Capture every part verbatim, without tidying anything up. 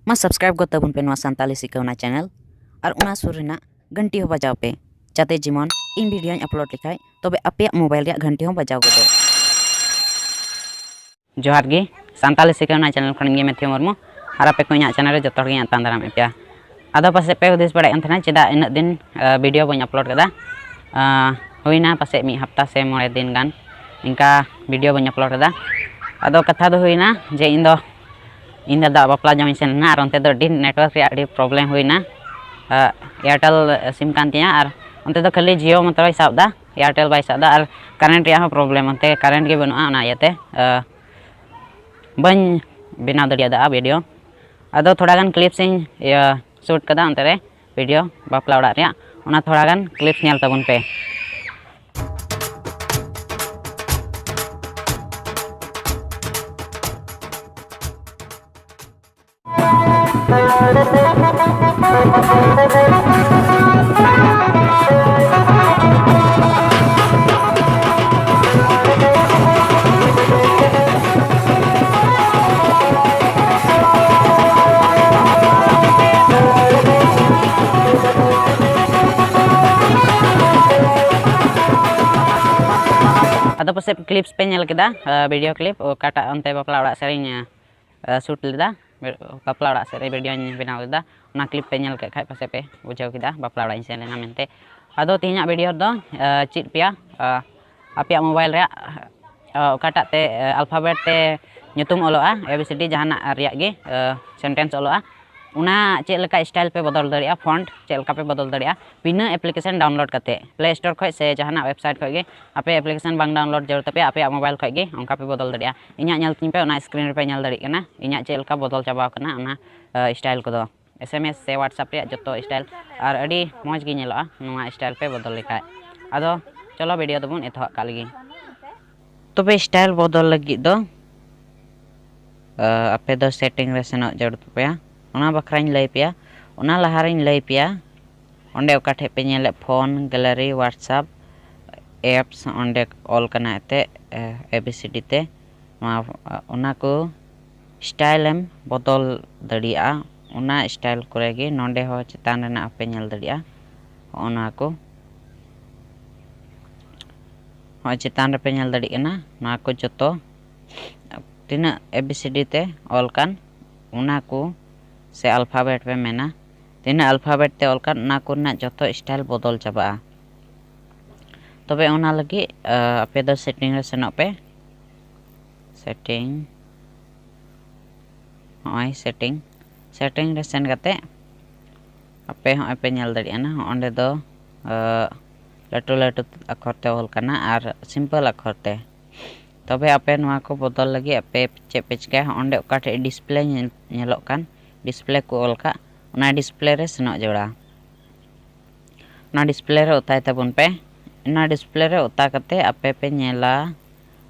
ᱢᱟ subscribe ᱜᱚᱫ ᱛᱟᱵᱚᱱ ᱯᱮ ᱱᱚᱣᱟ ᱥᱟᱱᱛᱟᱞᱤ ᱥᱤᱠᱷᱟᱹᱣᱱᱟ channel, ᱟᱨ ᱚᱱᱟ ᱥᱩᱨ ᱨᱮᱱᱟᱜ ᱜᱷᱟᱱᱴᱤ ᱦᱚᱸ ᱵᱟᱡᱟᱣ ᱯᱮ, ᱡᱟᱛᱮ ᱡᱮᱢᱚᱱ ᱤᱧ videoᱧ upload ᱞᱮᱠᱷᱟᱡ ᱛᱚᱵᱮ ᱟᱯᱮᱭᱟᱜ mobile ᱨᱮᱭᱟᱜ ᱜᱷᱟᱱᱴᱤ ᱦᱚᱸ ᱵᱟᱡᱟᱣ ᱜᱚᱫᱚᱜ᱾ ᱡᱚᱦᱟᱨ ᱜᱮ, ᱥᱟᱱᱛᱟᱞᱤ ᱥᱤᱠᱷᱟᱹᱣᱱᱟ channel ᱠᱷᱚᱱ ᱤᱧ ᱜᱮ ᱢᱮᱛᱷᱤᱭᱩ ᱢᱩᱨᱢᱩ, ᱟᱨ ᱟᱯᱮ ᱠᱚ ᱤᱧᱟᱹᱜ channel ᱨᱮ ᱡᱚᱛᱚ ᱦᱚᱲ ᱜᱮᱧ ᱟᱛᱟᱝ ᱫᱟᱨᱟᱢᱮᱫ ᱯᱮᱭᱟ᱾ ᱟᱫᱚ ᱯᱟᱥᱮᱡ ᱯᱮ ᱦᱩᱫᱤᱥ ᱵᱟᱲᱟᱭᱮᱫ ᱠᱟᱱ ᱛᱟᱦᱮᱱᱟ ᱪᱮᱫᱟᱜ ᱤᱱᱟᱹᱜ ᱫᱤᱱ, ᱟ, video ᱵᱟᱹᱧ upload ᱠᱟᱫᱟ᱾ ᱟ, ᱦᱩᱭᱱᱟ ᱯᱟᱥᱮᱡ ᱢᱤᱫ ᱦᱟᱯᱛᱟ ᱥᱮ ᱢᱚᱬᱮ ᱫᱤᱱ ᱜᱟᱱ ᱤᱱᱠᱟ video ᱵᱟᱹᱧ upload ᱠᱟᱫᱟ᱾ ᱟᱫᱚ ᱠᱟᱛᱷᱟ ᱫᱚ ᱦᱩᱭᱱᱟ ᱡᱮ ᱤᱧ ᱫᱚ, ᱤᱧ ᱫᱟᱫᱟᱣᱟᱜ ᱵᱟᱯᱞᱟ ᱡᱚᱢ ᱤᱧ ᱥᱮᱱ ᱞᱮᱱᱟ, ᱟᱨ ᱚᱱᱛᱮ ᱫᱚ ᱟᱹᱰᱤ network ᱨᱮᱭᱟᱜ ᱟᱹᱰᱤ problem ᱦᱩᱭᱱᱟ᱾ ᱟ, Airtel SIM ᱠᱟᱱ ᱛᱤᱧᱟ, ᱟᱨ ᱚᱱᱛᱮ ᱫᱚ ᱠᱷᱟᱹᱞᱤ Jio ᱢᱚᱛᱨᱚᱭ ᱥᱟᱵ ᱮᱫᱟ, Airtel ᱵᱟᱭ ᱥᱟᱵ ᱮᱫᱟ, ᱟᱨ current ᱨᱮᱭᱟᱜ ᱦᱚᱸ problem, ᱚᱱᱛᱮ current ᱜᱮ ᱵᱟᱹᱱᱩᱜᱼᱟ, ᱚᱱᱟ ᱤᱭᱟᱹᱛᱮ, ᱟ, ᱵᱟᱹᱧ ᱵᱮᱱᱟᱣ ᱫᱟᱲᱮᱭᱟᱫᱟ video᱾ ᱟᱫᱚ ᱛᱷᱚᱲᱟ ᱜᱟᱱ clips ᱤᱧ, ᱤᱭᱟᱹ, shoot ᱠᱟᱫᱟ ᱚᱱᱛᱮ ᱨᱮ video ᱵᱟᱯᱞᱟ ᱚᱲᱟᱜ ᱨᱮᱭᱟᱜ, ᱚᱱᱟ ᱛᱷᱚᱲᱟ ᱜᱟᱱ clips ᱧᱮᱞ ᱛᱟᱵᱚᱱ ᱯᱮ᱾ ᱟᱫᱚ ᱯᱟᱥᱮᱡ clips ᱯᱮ ᱧᱮᱞ ᱠᱮᱫᱟ, ᱟ, video clip, ᱚᱠᱟᱴᱟᱜ ᱚᱱᱛᱮ ᱵᱟᱯᱞᱟ ᱚᱲᱟᱜ ᱥᱮᱫ ᱨᱤᱧ, ᱟ, shoot ᱞᱮᱫᱟ, ᱵᱟᱯᱞᱟ ᱚᱲᱟᱜ ᱥᱮᱫ ᱨᱮ videoᱧ ᱵᱮᱱᱟᱣ ᱞᱮᱫᱟ᱾ ᱚᱱᱟ clip ᱯᱮ ᱧᱮᱞ ᱠᱮᱫ ᱠᱷᱟᱡ ᱯᱟᱥᱮᱡ ᱯᱮ ᱵᱩᱡᱷᱟᱹᱣ ᱠᱮᱫᱟ ᱵᱟᱯᱞᱟ ᱚᱲᱟᱜ ᱤᱧ ᱥᱮᱱ ᱞᱮᱱᱟ ᱢᱮᱱᱛᱮ᱾ ᱟᱫᱚ ᱛᱮᱦᱮᱧᱟᱜ video ᱨᱮᱫᱚ, ᱟ, ᱪᱮᱫ ᱯᱮᱭᱟ, ᱟ, ᱟᱯᱮᱭᱟᱜ mobile ᱨᱮᱭᱟᱜ, ᱟ, ᱚᱠᱟᱴᱟᱜ ᱛᱮ, ᱟ, alphabet ᱛᱮ ᱧᱩᱛᱩᱢ ᱚᱞᱚᱜᱼᱟ, A B C D ᱡᱟᱦᱟᱱᱟᱜ ᱨᱮᱭᱟᱜ ᱜᱮ, ᱟ, sentence ᱚᱞᱚᱜᱼᱟ, ᱚᱱᱟ ᱪᱮᱫ ᱞᱮᱠᱟ style ᱯᱮ ᱵᱚᱫᱚᱞ ᱫᱟᱲᱮᱭᱟᱜᱼᱟ, font ᱪᱮᱫ ᱞᱮᱠᱟ ᱯᱮ ᱵᱚᱫᱚᱞ ᱫᱟᱲᱮᱭᱟᱜᱼᱟ ᱵᱤᱱᱟᱹ application download ᱠᱟᱛᱮ᱾ Play Store ᱠᱷᱚᱡ ᱥᱮ ᱡᱟᱦᱟᱱᱟᱜ website ᱠᱷᱚᱡ ᱜᱮ ᱟᱯᱮ application ᱵᱟᱝ download ᱡᱟᱹᱨᱩᱲ ᱛᱟᱯᱮᱭᱟ, ᱟᱯᱮᱭᱟᱜ mobile ᱠᱷᱚᱡ ᱜᱮ ᱚᱱᱠᱟ ᱯᱮ ᱵᱚᱫᱚᱞ ᱫᱟᱲᱮᱭᱟᱜᱼᱟ᱾ ᱤᱧᱟᱹᱜ ᱧᱮᱞ ᱛᱤᱧ ᱯᱮ, ᱚᱱᱟ screen ᱨᱮᱯᱮ ᱧᱮᱞ ᱫᱟᱲᱮᱭᱟᱜ ᱠᱟᱱᱟ ᱤᱧᱟᱹᱜ ᱪᱮᱫ ᱞᱮᱠᱟ ᱵᱚᱫᱚᱞ ᱪᱟᱵᱟᱣ ᱠᱟᱱᱟ ᱚᱱᱟ, ᱟ, style ᱠᱚᱫᱚ᱾ SMS ᱥᱮ WhatsApp ᱨᱮᱭᱟᱜ ᱡᱚᱛᱚ style, ᱟᱨ ᱟᱹᱰᱤ ᱢᱚᱡᱽ ᱜᱮ ᱧᱮᱞᱚᱜᱼᱟ ᱱᱚᱣᱟ style ᱯᱮ ᱵᱚᱫᱚᱞ ᱞᱮᱠᱷᱟᱡ᱾ ᱟᱫᱚ ᱪᱚᱞᱚ video ᱫᱚᱵᱚᱱ ᱮᱛᱚᱦᱚᱵ ᱠᱟᱜ ᱞᱮᱜᱮ᱾ ᱛᱚᱵᱮ style ᱵᱚᱫᱚᱞ ᱞᱟᱹᱜᱤᱫ ᱫᱚ, ᱟ, ᱟᱯᱮ ᱫᱚ setting ᱨᱮ ᱥᱮᱱᱚᱜ ᱡᱟᱹᱨᱩᱲ ᱛᱟᱯᱮᱭᱟ᱾ ᱚᱱᱟ ᱵᱟᱠᱷᱨᱟᱧ ᱞᱟᱹᱭ ᱯᱮᱭᱟ, ᱚᱱᱟ ᱞᱟᱦᱟ ᱨᱤᱧ ᱞᱟᱹᱭ ᱯᱮᱭᱟ, ᱚᱸᱰᱮ ᱚᱠᱟ ᱴᱷᱮᱡ ᱯᱮ ᱧᱮᱞᱮᱫ phone, gallery, WhatsApp, apps, ᱚᱸᱰᱮ ᱚᱞ ᱠᱟᱱᱟ ᱮᱱᱛᱮᱫ, ᱮ, A B C D ᱛᱮ᱾ ᱱᱚᱣᱟ, ᱚᱱᱟ ᱠᱚ style ᱮᱢ ᱵᱚᱫᱚᱞ ᱫᱟᱲᱮᱭᱟᱜᱼᱟ᱾ ᱚᱱᱟ style ᱠᱚᱨᱮ ᱜᱮ ᱱᱚᱰᱮ ᱦᱚᱸ ᱪᱮᱛᱟᱱ ᱨᱮᱱᱟᱜ ᱯᱮ ᱧᱮᱞ ᱫᱟᱲᱮᱭᱟᱜᱼᱟ᱾ ᱦᱚᱸᱜᱼᱚ ᱱᱚᱣᱟ ᱠᱚ, ᱦᱚᱸᱜᱼᱚᱭ ᱪᱮᱛᱟᱱ ᱨᱮᱯᱮ ᱧᱮᱞ ᱫᱟᱲᱮᱭᱟᱜ ᱠᱟᱱᱟ, ᱱᱚᱣᱟ ᱠᱚ ᱡᱚᱛᱚ ᱛᱤᱱᱟᱹᱜ A B C D ᱛᱮ ᱚᱞ ᱠᱟᱱ, ᱚᱱᱟ ᱠᱚ ᱥᱮ alphabet ᱯᱮ ᱢᱮᱱᱟ, ᱛᱤᱱᱟᱹᱜ alphabet ᱛᱮ ᱚᱞ ᱠᱟᱱ, ᱚᱱᱟ ᱠᱚ ᱨᱮᱱᱟᱜ ᱡᱚᱛᱚ style ᱵᱚᱫᱚᱞ ᱪᱟᱵᱟᱜᱼᱟ᱾ ᱛᱚᱵᱮ ᱚᱱᱟ ᱞᱟᱹᱜᱤᱫ, ᱟ, ᱟᱯᱮ ᱫᱚ setting ᱨᱮ ᱥᱮᱱᱚᱜ ᱯᱮ᱾ Setting, ᱦᱚᱸᱜᱼᱚᱭ setting, setting ᱨᱮ ᱥᱮᱱ ᱠᱟᱛᱮ ᱟᱯᱮ ᱦᱚᱸᱜᱼᱚᱭ ᱯᱮ ᱧᱮᱞ ᱫᱟᱲᱮᱭᱟᱜᱼᱟ ᱱᱟ, ᱚᱸᱰᱮ ᱫᱚ, ᱟ, ᱞᱟᱹᱴᱩ ᱞᱟᱹᱴᱩ ᱟᱠᱷᱚᱨ ᱛᱮ ᱚᱞ ᱠᱟᱱᱟ ᱟᱨ simple ᱟᱠᱷᱚᱨ ᱛᱮ᱾ ᱛᱚᱵᱮ ᱟᱯᱮ ᱱᱚᱣᱟ ᱠᱚ ᱵᱚᱫᱚᱞ ᱞᱟᱹᱜᱤᱫ ᱟᱯᱮ ᱪᱮᱫ ᱯᱮ ᱪᱤᱠᱟᱹᱭᱟ, ᱚᱸᱰᱮ ᱚᱠᱟ ᱴᱷᱮᱡ display ᱧᱮᱞ-, ᱧᱮᱞᱚᱜ ᱠᱟᱱ, display ᱠᱚ ᱚᱞ ᱠᱟᱜ, ᱚᱱᱟ display ᱨᱮ ᱥᱮᱱᱚᱜ ᱡᱚᱲᱟ᱾ ᱚᱱᱟ display ᱨᱮ ᱚᱛᱟᱭ ᱛᱟᱵᱚᱱ ᱯᱮ᱾ ᱚᱱᱟ display ᱨᱮ ᱚᱛᱟ ᱠᱟᱛᱮ ᱟᱯᱮ ᱯᱮ ᱧᱮᱞᱟ,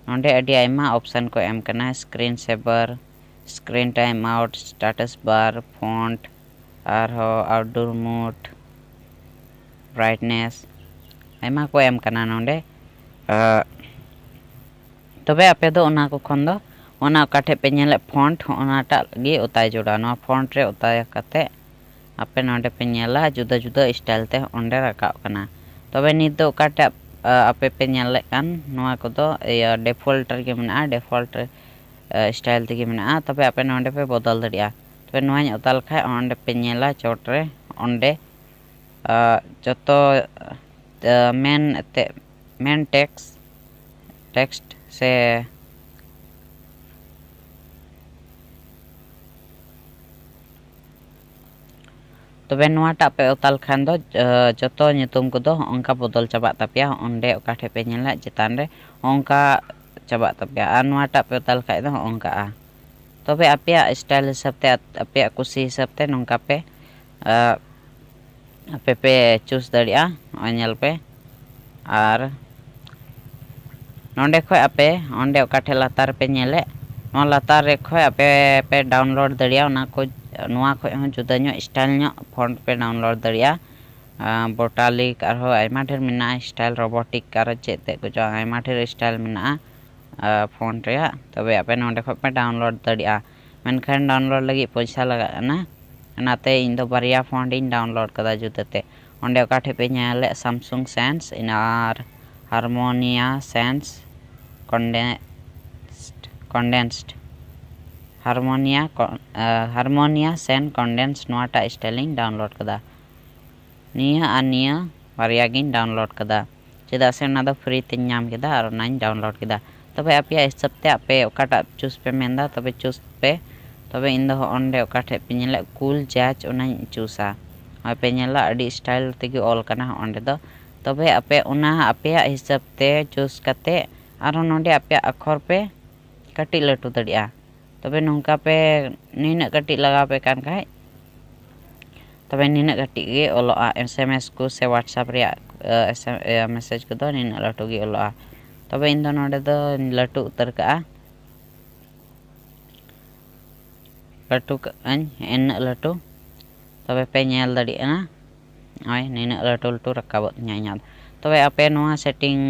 ᱱᱚᱰᱮ ᱟᱹᱰᱤ ᱟᱭᱢᱟ option ᱠᱚ ᱮᱢ ᱠᱟᱱᱟ, screen saver, screen time out, status bar, font, ᱟᱨᱦᱚᱸ outdoor mode, brightness, ᱟᱭᱢᱟ ᱠᱚ ᱮᱢ ᱠᱟᱱᱟ ᱱᱚᱰᱮ᱾ ᱟᱜ, ᱛᱚᱵᱮ ᱟᱯᱮ ᱫᱚ ᱚᱱᱟ ᱠᱚ ᱠᱷᱚᱱ ᱫᱚ ᱚᱱᱟ ᱚᱠᱟ ᱴᱷᱮᱡ ᱯᱮ ᱧᱮᱞᱮᱫ font, ᱚᱱᱟᱴᱟᱜ ᱜᱮ ᱚᱛᱟᱭ ᱡᱚᱲᱟ᱾ ᱱᱚᱣᱟ font ᱨᱮ ᱚᱛᱟ ᱠᱟᱛᱮ ᱟᱯᱮ ᱱᱚᱰᱮ ᱯᱮ ᱧᱮᱞᱟ, ᱡᱩᱫᱟᱹ ᱡᱩᱫᱟᱹ style ᱛᱮ ᱚᱸᱰᱮ ᱨᱟᱠᱟᱵ ᱠᱟᱱᱟ᱾ ᱛᱚᱵᱮ ᱱᱤᱛ ᱫᱚ ᱚᱠᱟᱴᱟᱜ, ᱟ, ᱟᱯᱮ ᱯᱮ ᱧᱮᱞᱮᱫ ᱠᱟᱱ, ᱱᱚᱣᱟ ᱠᱚᱫᱚ, ᱤᱭᱟᱹ, default ᱨᱮᱜᱮ ᱢᱮᱱᱟᱜᱼᱟ, default ᱨᱮ, ᱟ, style ᱛᱮᱜᱮ ᱢᱮᱱᱟᱜᱼᱟ᱾ ᱛᱚᱵᱮ ᱟᱯᱮ ᱱᱚᱰᱮ ᱯᱮ ᱵᱚᱫᱚᱞ ᱫᱟᱲᱮᱭᱟᱜᱼᱟ᱾ ᱛᱚᱵᱮ ᱱᱚᱣᱟᱧ ᱚᱛᱟ ᱞᱮᱠᱷᱟᱡ ᱚᱸᱰᱮ ᱯᱮ ᱧᱮᱞᱟ ᱪᱚᱴ ᱨᱮ, ᱚᱸᱰᱮ, ᱟ, ᱡᱚᱛᱚ, ᱟ, main ᱮᱱᱛᱮᱫ, main text, text ᱥᱮ ᱛᱚᱵᱮ ᱱᱚᱣᱟᱴᱟᱜ ᱯᱮ ᱚᱛᱟ ᱞᱮᱠᱷᱟᱱ ᱫᱚ, ᱟ, ᱡᱚᱛᱚ ᱧᱩᱛᱩᱢ ᱠᱚᱫᱚ ᱦᱚᱸᱜᱼᱚᱝᱠᱟ ᱵᱚᱫᱚᱞ ᱪᱟᱵᱟᱜ ᱛᱟᱯᱮᱭᱟ᱾ ᱚᱸᱰᱮ ᱚᱠᱟ ᱴᱷᱮᱡ ᱯᱮ ᱧᱮᱞᱟ ᱪᱮᱛᱟᱱ ᱨᱮ ᱦᱚᱸᱜᱼᱚᱝᱠᱟ ᱪᱟᱵᱟᱜ ᱛᱟᱯᱮᱭᱟ᱾ ᱟᱨ ᱱᱚᱣᱟᱴᱟᱜ ᱯᱮ ᱚᱛᱟ ᱞᱮᱠᱷᱟᱡ ᱫᱚ ᱦᱚᱸᱜᱼᱚᱝᱠᱟᱜᱼᱟ᱾ ᱛᱚᱵᱮ ᱟᱯᱮᱭᱟᱜ style ᱦᱤᱥᱟᱹᱵ ᱛᱮ, ᱟᱯᱮᱭᱟᱜ ᱠᱩᱥᱤ ᱦᱤᱥᱟᱹᱵ ᱛᱮ ᱱᱚᱝᱠᱟ ᱯᱮ, ᱟ, ᱟᱯᱮ ᱯᱮ choose ᱫᱟᱲᱮᱭᱟᱜᱼᱟ᱾ ᱱᱚᱜᱼᱚᱭ ᱧᱮᱞ ᱯᱮ᱾ ᱟᱨ ᱱᱚᱸᱰᱮ ᱠᱷᱚᱡ ᱟᱯᱮ ᱚᱸᱰᱮ ᱚᱠᱟ ᱴᱷᱮᱡ ᱞᱟᱛᱟᱨ ᱨᱮᱯᱮ ᱧᱮᱞᱮᱫ, ᱱᱚᱣᱟ ᱞᱟᱛᱟᱨ ᱨᱮ ᱠᱷᱚᱡ ᱟᱯᱮ ᱯᱮ download ᱫᱟᱲᱮᱭᱟᱜᱼᱟ᱾ ᱚᱱᱟ ᱠᱚ, ᱱᱚᱣᱟ ᱠᱷᱚᱡ ᱦᱚᱸ ᱡᱩᱫᱟᱹ ᱧᱚᱜ style ᱧᱚᱜ font ᱯᱮ download ᱫᱟᱲᱮᱭᱟᱜᱼᱟ᱾ ᱟᱨ botanic ᱟᱨᱦᱚᱸ ᱟᱭᱢᱟ ᱰᱷᱮᱨ ᱢᱮᱱᱟᱜᱼᱟ style, robotic ᱟᱨᱦᱚᱸ ᱪᱮᱫ ᱛᱮᱫ ᱠᱚᱪᱚᱝ ᱟᱭᱢᱟ ᱰᱷᱮᱨ style ᱢᱮᱱᱟᱜᱼᱟ, ᱟᱨ font ᱨᱮᱭᱟᱜ᱾ ᱛᱚᱵᱮ ᱟᱯᱮ ᱱᱚᱸᱰᱮ ᱠᱷᱚᱡ ᱯᱮ download ᱫᱟᱲᱮᱭᱟᱜᱼᱟ᱾ ᱢᱮᱱᱠᱷᱟᱱ ᱰᱟᱣᱩᱱᱞᱳᱰ ᱞᱟᱹᱜᱤᱫ ᱯᱚᱭᱥᱟ ᱞᱟᱜᱟᱜ ᱠᱟᱱᱟ᱾ ᱚᱱᱟᱛᱮ ᱤᱧ ᱫᱚ ᱵᱟᱨᱭᱟ ᱯᱷᱚᱱᱴ ᱤᱧ ᱰᱟᱣᱩᱱᱞᱳᱰ ᱠᱟᱫᱟ ᱡᱩᱫᱟᱹᱛᱮ᱾ ᱚᱸᱰᱮ ᱚᱠᱟ ᱴᱷᱮᱡ ᱯᱮ ᱧᱮᱞᱮᱫ Samsung Sans ᱟᱨ Harmonia Sans Condensed, Condensed, Harmonia Co-, ᱟᱸ, Harmonia Sans Condensed, ᱱᱚᱣᱟᱴᱟᱜ style ᱤᱧ ᱰᱟᱣᱩᱱᱞᱳᱰ ᱠᱟᱫᱟ᱾ ᱱᱤᱭᱟᱹ ᱟᱨ ᱱᱤᱭᱟᱹ ᱵᱟᱨᱭᱟ ᱜᱤᱧ ᱰᱟᱣᱩᱱᱞᱳᱰ ᱠᱟᱫᱟ, ᱪᱮᱫᱟᱜ ᱥᱮ ᱚᱱᱟ ᱫᱚ ᱯᱷᱨᱤ ᱛᱤᱧ ᱧᱟᱢ ᱠᱮᱫᱟ ᱟᱨ ᱚᱱᱟᱧ ᱰᱟᱣᱩᱱᱞᱳᱰ ᱠᱮᱫᱟ᱾ ᱛᱚᱵᱮ ᱟᱯᱮᱭᱟᱜ ᱦᱤᱥᱟᱹᱵ ᱛᱮ ᱟᱯᱮ ᱚᱠᱟᱴᱟᱜ ᱪᱩᱥ ᱯᱮ ᱢᱮᱱᱫᱟ, ᱛᱚᱵᱮ ᱪᱩᱥ ᱯᱮ᱾ ᱛᱚᱵᱮ ᱤᱧ ᱫᱚ ᱦᱚᱸᱜᱼᱚ ᱱᱚᱰᱮ ᱚᱠᱟ ᱴᱷᱮᱡ ᱯᱮ ᱧᱮᱞᱮᱫ Cool Jazz, ᱚᱱᱟᱧ ᱪᱩᱥᱟ᱾ ᱦᱚᱸᱜᱼᱚᱭ ᱯᱮ ᱧᱮᱞᱟ, ᱟᱹᱰᱤ style ᱛᱮᱜᱮ ᱚᱞ ᱠᱟᱱᱟ ᱦᱚᱸᱜᱼᱚ ᱱᱚᱰᱮ ᱫᱚ᱾ ᱛᱚᱵᱮ ᱟᱯᱮ ᱚᱱᱟ ᱟᱯᱮᱭᱟᱜ ᱦᱤᱥᱟᱹᱵ ᱛᱮ ᱪᱩᱥ ᱠᱟᱛᱮ ᱟᱨᱦᱚᱸ ᱱᱚᱰᱮ ᱟᱯᱮᱭᱟᱜ ᱟᱠᱷᱚᱨ ᱯᱮ ᱠᱟᱹᱴᱤᱡ ᱞᱟᱹᱴᱩ ᱫᱟᱲᱮᱭᱟᱜᱼᱟ᱾ ᱛᱚᱵᱮ ᱱᱚᱝᱠᱟ ᱯᱮ ᱱᱤᱱᱟᱹᱜ ᱠᱟᱹᱴᱤᱡ ᱞᱟᱜᱟᱣ ᱯᱮ ᱠᱟᱱ ᱠᱷᱟᱡ, ᱛᱚᱵᱮ ᱱᱤᱱᱟᱹᱜ ᱠᱟᱹᱴᱤᱡ ᱜᱮ ᱚᱞᱚᱜᱼᱟ᱾ S M S ᱠᱚ ᱥᱮ WhatsApp ᱨᱮᱭᱟᱜ, ᱮ, S M, ᱮ, message ᱠᱚᱫᱚ ᱱᱤᱱᱟᱹᱜ ᱞᱟᱹᱴᱩ ᱜᱮ ᱚᱞᱚᱜᱼᱟ᱾ ᱛᱚᱵᱮ ᱤᱧ ᱫᱚ ᱱᱚᱰᱮ ᱫᱚᱧ ᱞᱟᱹᱴᱩ ᱩᱛᱟᱹᱨ ᱠᱟᱜᱼᱟ᱾ ᱞᱟᱹᱴᱩ ᱠᱟᱜ ᱟᱹᱧ, ᱤᱱᱟᱹᱜ ᱞᱟᱹᱴᱩ᱾ ᱛᱚᱵᱮ ᱯᱮ ᱧᱮᱞ ᱫᱟᱲᱮᱭᱟᱜ ᱠᱟᱱᱟ, ᱱᱚᱜᱼᱚᱭ ᱱᱤᱱᱟᱹᱜ ᱞᱟᱹᱴᱩ ᱞᱟᱹᱴᱩ ᱨᱟᱠᱟᱵᱚᱜ ᱛᱤᱧᱟᱹ ᱤᱧᱟᱹᱜ ᱫᱚ᱾ ᱛᱚᱵᱮ ᱟᱯᱮ ᱱᱚᱣᱟ setting,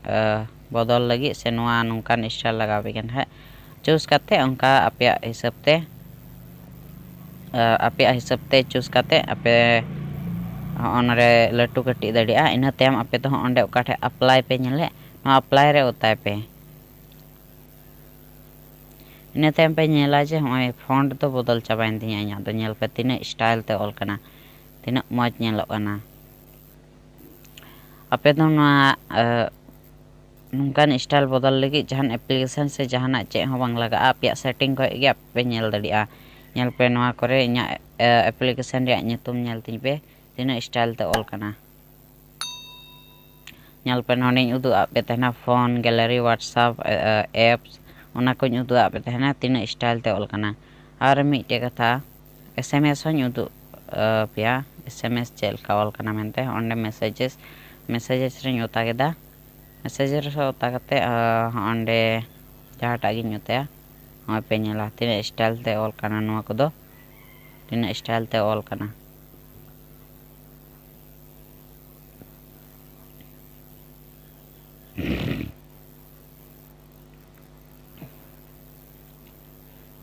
ᱮ, ᱵᱚᱫᱚᱞ ᱞᱟᱹᱜᱤᱫ ᱥᱮ ᱱᱚᱣᱟ ᱱᱚᱝᱠᱟᱱ style ᱞᱟᱜᱟᱣ ᱯᱮ ᱠᱟᱱ ᱠᱷᱟᱡ, ᱪᱩᱥ ᱠᱟᱛᱮ ᱚᱱᱠᱟ ᱟᱯᱮᱭᱟᱜ ᱦᱤᱥᱟᱹᱵ ᱛᱮ, ᱮ, ᱟᱯᱮᱭᱟᱜ ᱦᱤᱥᱟᱹᱵ ᱛᱮ ᱪᱩᱥ ᱠᱟᱛᱮ ᱟᱯᱮ ᱦᱚᱸᱜᱼᱚ ᱱᱚᱰᱮ ᱞᱟᱹᱴᱩ ᱠᱟᱹᱴᱤᱡ ᱫᱟᱲᱮᱭᱟᱜᱼᱟ᱾ ᱤᱱᱟᱹ ᱛᱟᱭᱚᱢ ᱟᱯᱮ ᱫᱚ ᱦᱚᱸᱜᱼᱚ ᱱᱚᱰᱮ ᱚᱠᱟ ᱴᱷᱮᱡ apply ᱯᱮ ᱧᱮᱞᱮᱫ, ᱱᱚᱣᱟ apply ᱨᱮ ᱚᱛᱟᱭ ᱯᱮ᱾ ᱤᱱᱟᱹ ᱛᱟᱭᱚᱢ ᱯᱮ ᱧᱮᱞᱟ ᱡᱮ ᱦᱚᱸᱜᱼᱚᱭ font ᱫᱚ ᱵᱚᱫᱚᱞ ᱪᱟᱵᱟᱭᱮᱱ ᱛᱤᱧᱟᱹ ᱤᱧᱟᱹᱜ ᱫᱚ᱾ ᱧᱮᱞ ᱯᱮ ᱛᱤᱱᱟᱹᱜ style ᱛᱮ ᱚᱞ ᱠᱟᱱᱟ, ᱛᱤᱱᱟᱹᱜ ᱢᱚᱡᱽ ᱧᱮᱞᱚᱜ ᱠᱟᱱᱟ᱾ ᱟᱯᱮ ᱫᱚ ᱱᱚᱣᱟ, ᱮ, ᱱᱚᱝᱠᱟᱱ style ᱵᱚᱫᱚᱞ ᱞᱟᱹᱜᱤᱫ ᱡᱟᱦᱟᱱ application ᱥᱮ ᱡᱟᱦᱟᱱᱟᱜ ᱪᱮᱫ ᱦᱚᱸ ᱵᱟᱝ ᱞᱟᱜᱟᱜᱼᱟ, ᱟᱯᱮᱭᱟᱜ setting ᱠᱷᱚᱡ ᱜᱮ ᱟᱯᱮ ᱯᱮ ᱧᱮᱞ ᱫᱟᱲᱮᱭᱟᱜᱼᱟ᱾ ᱧᱮᱞ ᱯᱮ ᱱᱚᱣᱟ ᱠᱚᱨᱮ ᱤᱧᱟᱹᱜ, ᱮ, application ᱨᱮᱭᱟᱜ ᱧᱩᱛᱩᱢ ᱧᱮᱞ ᱛᱤᱧ ᱯᱮ, ᱛᱤᱱᱟᱹᱜ style ᱛᱮ ᱚᱞ ᱠᱟᱱᱟ᱾ ᱧᱮᱞ ᱯᱮ ᱱᱚᱰᱮᱧ ᱩᱫᱩᱜ ᱟᱫ ᱯᱮ ᱛᱟᱦᱮᱱᱟ, phone, gallery, WhatsApp, ᱮ, ᱮ, apps, ᱚᱱᱟ ᱠᱚᱧ ᱩᱫᱩᱜ ᱟᱫ ᱯᱮ ᱛᱟᱦᱮᱱᱟ ᱛᱤᱱᱟᱹᱜ style ᱛᱮ ᱚᱞ ᱠᱟᱱᱟ᱾ ᱟᱨ ᱢᱤᱫᱴᱮᱡ ᱠᱟᱛᱷᱟ, S M S ᱦᱚᱧ ᱩᱫᱩᱜ, ᱮ, ᱯᱮᱭᱟ, S M S ᱪᱮᱫ ᱞᱮᱠᱟ ᱚᱞ ᱠᱟᱱᱟ ᱢᱮᱱᱛᱮ᱾ ᱚᱸᱰᱮ messages, messages ᱨᱮᱧ ᱚᱛᱟ ᱠᱮᱫᱟ᱾ Messages ᱨᱮ ᱚᱛᱟ ᱠᱟᱛᱮ, ᱮ, ᱚᱸᱰᱮ ᱡᱟᱦᱟᱸᱴᱟᱜ ᱜᱤᱧ ᱚᱛᱟᱭᱟ, ᱱᱚᱜᱼᱚᱭ ᱯᱮ ᱧᱮᱞᱟ ᱛᱤᱱᱟᱹᱜ style ᱛᱮ ᱚᱞ ᱠᱟᱱᱟ ᱱᱚᱣᱟ ᱠᱚᱫᱚ, ᱛᱤᱱᱟᱹᱜ style ᱛᱮ ᱚᱞ ᱠᱟᱱᱟ᱾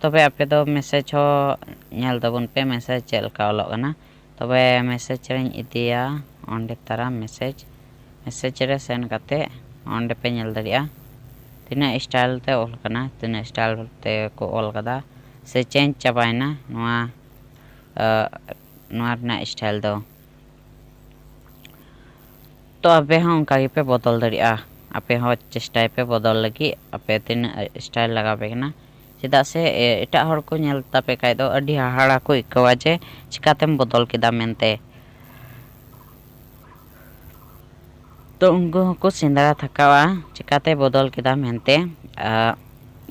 ᱛᱚᱵᱮ ᱟᱯᱮ ᱫᱚ ᱢᱮᱥᱮᱡᱽ ᱦᱚᱸ ᱧᱮᱞ ᱛᱟᱵᱚᱱ ᱯᱮ, ᱢᱮᱥᱮᱡᱽ ᱪᱮᱫ ᱞᱮᱠᱟ ᱚᱞᱚᱜ ᱠᱟᱱᱟ᱾ ᱛᱚᱵᱮ ᱢᱮᱥᱮᱡᱽ ᱨᱮᱧ ᱤᱫᱤᱭᱟ, ᱚᱸᱰᱮ ᱛᱟᱨᱟ ᱢᱮᱥᱮᱡᱽ, ᱢᱮᱥᱮᱡᱽ ᱨᱮ ᱥᱮᱱ ᱠᱟᱛᱮ ᱚᱸᱰᱮ ᱯᱮ ᱧᱮᱞ ᱫᱟᱲᱮᱭᱟᱜᱼᱟ ᱛᱤᱱᱟᱹᱜ ᱥᱴᱟᱭᱤᱞ ᱛᱮ ᱚᱞ ᱠᱟᱱᱟ, ᱛᱤᱱᱟᱹᱜ ᱥᱴᱟᱭᱤᱞ ᱛᱮ ᱠᱚ ᱚᱞ ᱠᱟᱫᱟ ᱥᱮ ᱪᱮᱧᱡᱽ ᱪᱟᱵᱟᱭᱮᱱᱟ ᱱᱚᱣᱟ, ᱟᱸ, ᱱᱚᱣᱟ ᱨᱮᱱᱟᱜ ᱥᱴᱟᱭᱤᱞ ᱫᱚ᱾ ᱛᱚ ᱟᱯᱮ ᱦᱚᱸ ᱚᱱᱠᱟ ᱜᱮᱯᱮ ᱵᱚᱫᱚᱞ ᱫᱟᱲᱮᱭᱟᱜᱼᱟ᱾ ᱟᱯᱮ ᱦᱚᱸ ᱪᱮᱥᱴᱟᱭ ᱯᱮ ᱵᱚᱫᱚᱞ ᱞᱟᱹᱜᱤᱫ, ᱟᱯᱮ ᱛᱤᱱᱟᱹᱜ ᱥᱴᱟᱭᱤᱞ ᱞᱟᱜᱟᱣ ᱯᱮ ᱠᱟᱱᱟ᱾ ᱪᱮᱫᱟᱜ ᱥᱮ, ᱮ, ᱮᱴᱟᱜ ᱦᱚᱲ ᱠᱚ ᱧᱮᱞ ᱛᱟᱯᱮ ᱠᱷᱟᱡ ᱫᱚ ᱟᱹᱰᱤ ᱦᱟᱦᱟᱲᱟ ᱠᱚ ᱟᱹᱭᱠᱟᱹᱣᱟ ᱡᱮ ᱪᱤᱠᱟᱛᱮᱢ ᱵᱚᱫᱚᱞ ᱠᱮᱫᱟ ᱢᱮᱱᱛᱮ᱾ ᱛᱚ ᱩᱱᱠᱩ ᱦᱚᱸᱠᱚ ᱥᱮᱸᱫᱽᱨᱟ ᱛᱷᱟᱠᱟᱣᱟ ᱪᱤᱠᱟᱛᱮ ᱵᱚᱫᱚᱞ ᱠᱮᱫᱟ ᱢᱮᱱᱛᱮ᱾ ᱟ,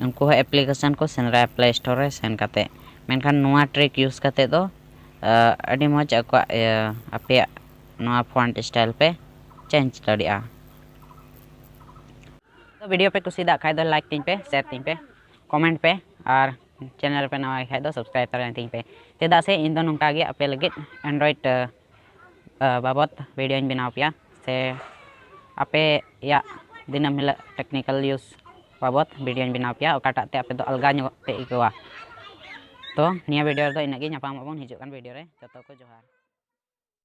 ᱩᱱᱠᱩ ᱦᱚᱸ ᱮᱯᱞᱤᱠᱮᱥᱚᱱ ᱠᱚ ᱥᱮᱸᱫᱽᱨᱟᱭᱟ ᱯᱞᱮ ᱥᱴᱳᱨ ᱨᱮ ᱥᱮᱱ ᱠᱟᱛᱮ᱾ ᱢᱮᱱᱠᱷᱟᱱ ᱱᱚᱣᱟ ᱴᱨᱤᱠ ᱤᱭᱩᱡᱽ ᱠᱟᱛᱮ ᱫᱚ, ᱟ, ᱟᱹᱰᱤ ᱢᱚᱡᱽ ᱟᱠᱚᱣᱟᱜ, ᱤᱭᱟᱹ, ᱟᱯᱮᱭᱟᱜ ᱱᱚᱣᱟ ᱯᱷᱚᱱᱴ ᱥᱴᱟᱭᱤᱞ ᱯᱮ ᱪᱮᱧᱡᱽ ᱫᱟᱲᱮᱭᱟᱜᱼᱟ᱾ ᱛᱚ ᱵᱷᱤᱰᱤᱭᱳ ᱯᱮ ᱠᱩᱥᱤᱭᱟᱫ ᱠᱷᱟᱡ ᱫᱚ ᱞᱟᱭᱤᱠ ᱛᱤᱧ ᱯᱮ, ᱥᱮᱭᱟᱨ ᱛᱤᱧ ᱯᱮ, ᱠᱚᱢᱮᱱᱴ ᱯᱮ ᱟᱨ ᱪᱮᱱᱮᱞ ᱯᱮ ᱱᱟᱣᱟ ᱜᱮ ᱠᱷᱟᱡ ᱫᱚ ᱥᱟᱵᱥᱠᱨᱟᱭᱤᱵ ᱛᱟᱨᱟᱭ ᱛᱤᱧ ᱯᱮ᱾ ᱪᱮᱫᱟᱜ ᱥᱮ ᱤᱧ ᱫᱚ ᱱᱚᱝᱠᱟ ᱜᱮ ᱟᱯᱮ ᱞᱟᱹᱜᱤᱫ ᱮᱱᱰᱨᱚᱭᱮᱰ, ᱟ, ᱵᱟᱵᱚᱛ ᱵᱷᱤᱰᱤᱭᱳᱧ ᱵᱮᱱᱟᱣ ᱯᱮᱭᱟ ᱥᱮ ᱟᱯᱮᱭᱟᱜ ᱫᱤᱱᱟᱹᱢ ᱦᱤᱞᱳᱜ ᱴᱮᱠᱱᱤᱠᱮᱞ ᱤᱭᱩᱡᱽ ᱵᱟᱵᱚᱛ ᱵᱷᱤᱰᱤᱭᱳᱧ ᱵᱮᱱᱟᱣ ᱯᱮᱭᱟ, ᱚᱠᱟᱴᱟᱜ ᱛᱮ ᱟᱯᱮ ᱫᱚ ᱟᱞᱜᱟ ᱧᱚᱜ ᱯᱮ ᱟᱹᱭᱠᱟᱹᱣᱟ᱾ ᱛᱚ ᱱᱤᱭᱟᱹ ᱵᱷᱤᱰᱤᱭᱳ ᱨᱮᱫᱚ ᱤᱱᱟᱹᱜ ᱜᱮ, ᱧᱟᱯᱟᱢᱚᱜ ᱟᱵᱚᱱ ᱦᱤᱡᱩᱜ ᱠᱟᱱ ᱵᱷᱤᱰᱤᱭᱳ ᱨᱮ᱾ ᱡᱚᱛᱚ ᱠᱚ ᱡᱚᱦᱟᱨ᱾